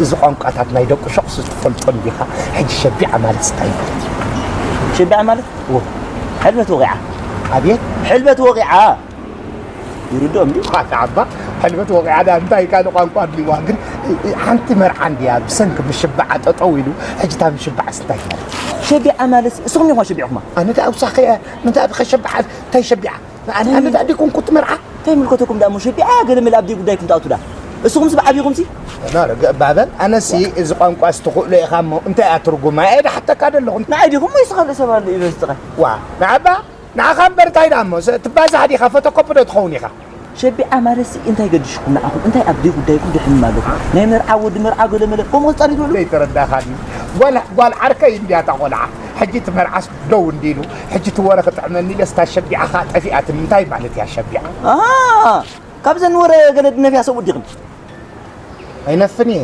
እዚ ቋንቋታት ናይ ደቂ ሸቕሲ ትፈልጦ እንዲኻ? ሕጂ ሸቢዓ ማለት እንታይ ማለት እዩ? ሸቢዓ ማለት ዎ። ሕልበት ወቂዓ። ኣብየት ሕልበት ወቂዓ። ይርድኦም ድዩ? ኳታ ኣባ ሕልበት ወቂዓ ዳ እንታይ ካልእ ቋንቋ ኣድልዋ? ግን ሓንቲ መርዓ እንድያ ብሰንኪ ምሽባዓ ጠጠው ኢሉ። ሕጂ እታ ምሽባዓስ እንታይ ማለት? ሸቢዓ ማለት እስኹም ኢኹም ሸቢዕኹማ። ኣነ ዳ ውሳኸ ምንታይ ብኸ ሸባዓ እንታይ ሸቢዓ? ኣነ ኣነ ዳ ዲኩን ኩት መርዓ እንታይ ምልከተኩም ዳ እሞ ሸቢዓ ገለ መለ ኣብ ደይ ጉዳይኩም ትኣቱ ዳ። እስኹም ስብ ዓቢኹም ሲ ና ርግእ ባበል ኣነሲ እዚ ቋንቋ ስትኽእሎ ኢኻ እሞ እንታይ እያ ትርጉማ? እየ ዳ ሓተካ ደለኹ። ንዓይ ዲኹም ወይስ ካልእ ሰብ ኣሎ ኢሎ ዝጥቐ ዋ ንዓባ ንዓኻ እምበር እንታይ ዳ እሞ ትባዛሕ ዲኻ? ፈተኮፒ ዶ ትኸውን ኢኻ? ሸቢዓ ማለት ሲ እንታይ ገድሽኩም ንዓኹም እንታይ ኣብ ደይ ጉዳይኩም ድሕም ኣለኹም። ናይ መርዓ ወዲ መርዓ ገለ መለ ከምኡ ክጻሪ ትብሉ። ዘይተረዳኻ ድዩ? ጓል ጓል ዓርከይ እንድያ እታ ቆልዓ። ሕጂ እቲ መርዓስ ደው እንዲሉ ሕጂ እቲ ወረ ክጥዕመኒ ኢለስ እታ ሸቢዓኻ ጠፊኣትኒ። እንታይ ማለት እያ ሸቢዓ? ኣሃ ካብዘን ወረ ገለ ድነፍያ ሰብኡት ዲኽን? ኣይነፍን እየ።